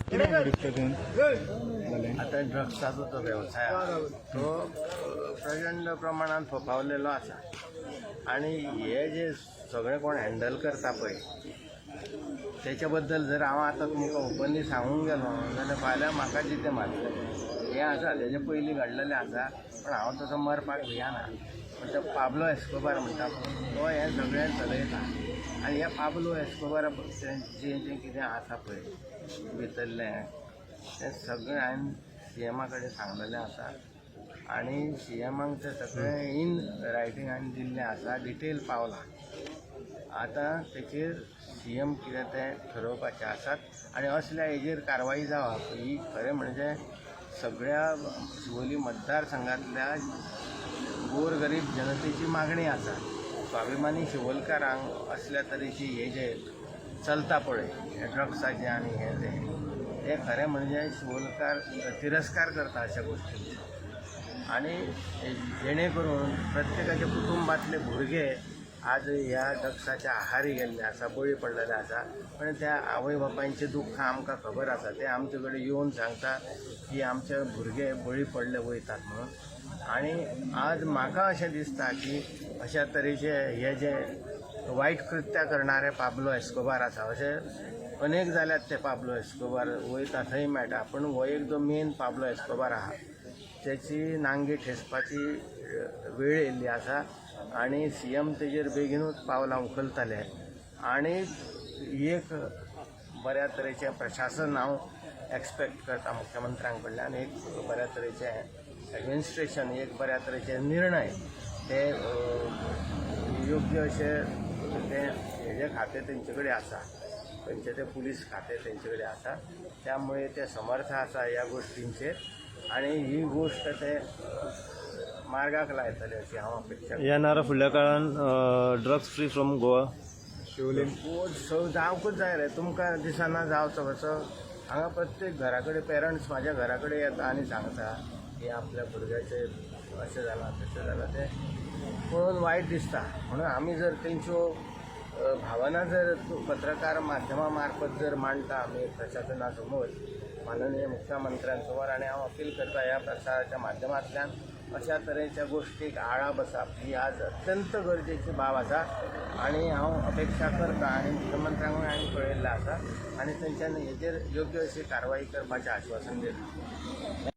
कितें डिस्कशन जालें? आतां ड्रग्साचो जो वेवसाय आसा तो प्रचंड प्रमाणान फोफावलेलो आसा आनी हे जे सगळे कोण हँडल करता पळय, तेच्या बद्दल जर हांव आतां तुमकां ओपनली सांगूंक गेलो जाल्यार फाल्यां म्हाका जितें मारतले. हें आसा, तेजे पयलीं घडलेलें आसा, पण हांव तसो मरपाक भियाना. पण तो पाब्लो एस्कोबार म्हणटा पळय, तो हें सगळें चलयता आनी ह्या पाब्लो एस्कोबारा जें जें कितें आसा पळय भितरलें, तें सगळें हांवें सीएमा कडेन सांगलेलें आसा आनी सीएमाक तें सगळें इन रायटींग हांवें दिल्लें आसा, डिटेल पावलां. आतां तेचेर सीएम कितें तें ठरोवपाचें आसात आनी असल्या हेजेर कारवाई जावप ही खरें म्हणजे सगळ्या शिवोली मतदारसंघातल्या गोरगरीब जनतेची मागणी आसा. स्वाभिमानी शिवोलकारांक असल्या तरेची हे जे चलता पळय हे ड्रग्साचें आनी हें तें, तें खरें म्हणजे शिवोलकार तिरस्कार करता अशा गोश्टींचो आनी जेणे करून प्रत्येकाच्या कुटुंबांतले भुरगे आज ह्या ड्रग्साच्या आहारी गेल्ले आसा, बळी पडलेले आसा. पण त्या आवय बापायचें दुख्ख आमकां खबर आसा. ते आमचे कडेन येवन सांगता की आमचे भुरगे बळी पडले वयतात म्हणून. आनी आज म्हाका अशें दिसता की अशा तरेचे हे जे वायट कृत्यां करणारे पाब्लो एस्कोबार आसा, अशे अनेक जाल्यात ते पाब्लो एस्कोबार वयता थंय मेळटा, पूण हो एक जो मेन पाब्लो एस्कोबार आहा तेची नांगी ठेसपाची वेळ येयल्ली आसा आनी सीएम तेजेर बेगिनूच पावलां उखलतले आनी एक बऱ्या तरेचें प्रशासन हांव एक्सपेक्ट करता मुख्यमंत्र्यां कडल्यान, एक बऱ्या तरेचें एडमिनिस्ट्रेशन, एक बऱ्या तरेचे निर्णय ते योग्य अशे ते हेजे खातें तेंचे कडेन आसा, खंयचे ते पुलीस खातें तेंचे कडेन आसा, त्यामुळे ते समर्थ आसा ह्या गोश्टींचेर आनी ही गोश्ट ते मार्गाक लायतले अशी हांव अपेक्षा करता. येणाऱ्या फुडल्या काळान ड्रग्स फ्री फ्रॉम गोवा? शिवोलीन जावंकूच जाय रे. तुमकां दिसना जावचो कसो? हांगा प्रत्येक घरा कडेन पेरंट्स म्हाज्या घरा कडेन येता आनी सांगता की आपल्या भुरग्याचें अशें जालां, तशें जालां. तें पळोवन वायट दिसता. म्हणून आमी जर तेंच्यो भावना जर पत्रकार माध्यमा मार्फत जर मांडटा आमी प्रशासना समोर, माननीय मुख्यमंत्र्यां समोर, आनी हांव अपील करता ह्या प्रसाराच्या माध्यमांतल्यान अशा तरेच्या गोश्टीक आळा बसप ही आज अत्यंत गरजेची बाब आसा आनी हांव अपेक्षा करता आनी मुख्यमंत्र्यांकूय हांवें कळयल्लें आसा आनी तेंच्यांनी हेजेर योग्य अशी कारवाई करपाचें आश्वासन दिलां.